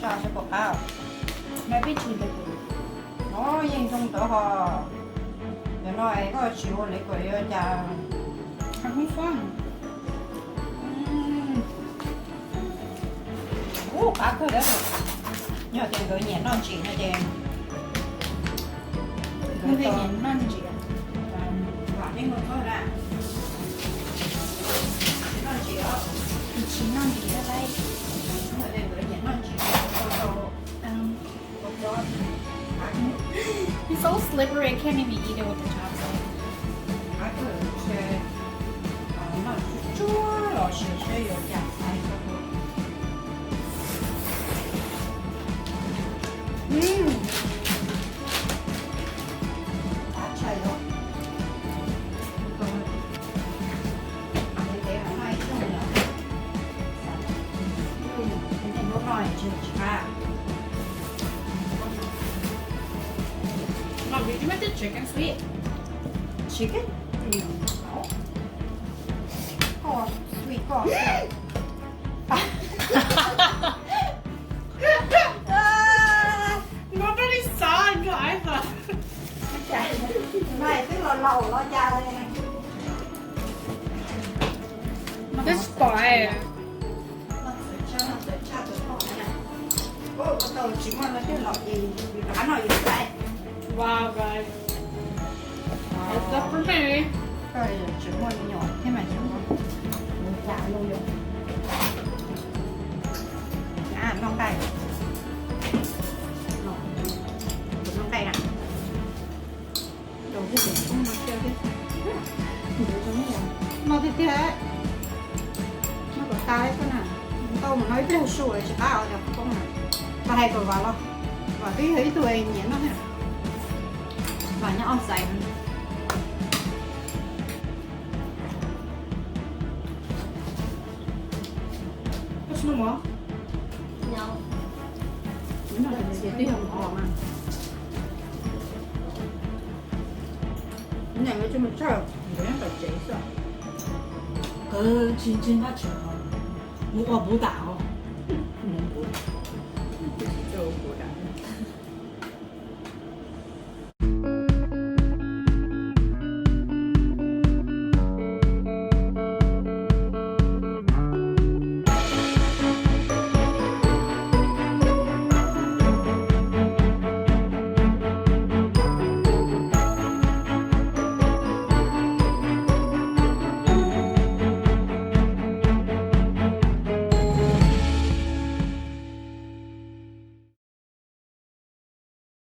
Seb puas qab. No yeej zoo ntawd ho. Yog no es koj tsis ua li kuv yuav cas. Ub, qab kawg li. Yog tias nkawd nyiam noj ntsim no ces nkawd nyiam noj ntsim. Vam nej mus koj na. Noj ntsim os. Tsis noj ntsim lawm. Yog tias nkawd nyiam noj ntsim, tau tau. It's so slippery. I can't even eat it with the chopstick. Noj tsuag los sis seb yuav cas. Mom, did you make the chicken sweet? Chicken? Koj sweet koj. Nobody saw in your iPhone. Twb los laus los cas li. Twb pom. Ua tau tsis muaj no twb los ces rov qab noj yus lawm. Wow, guys. That's enough for me. Koj tsis muaj me nyuam thiab mas tsis muaj. Mus cas los yus. Noj nqaij. Noj nqaij na. Noj tiag tiag, noj kom tas xwb na. Tau mus noj ib pliag su tsis qab os, cov qoob na. Los hais kom Vam los, Vam twb yog ib tug nyiam noj thiab. Vam nyob outside. Koj tsis noj mov? Noj ces twb yog mov mas. Nws tsis mus tshawj, nws nyob tom tsev xwb. Kawg tsis ntsib Npaj Tsheej, mus ua puv tam os.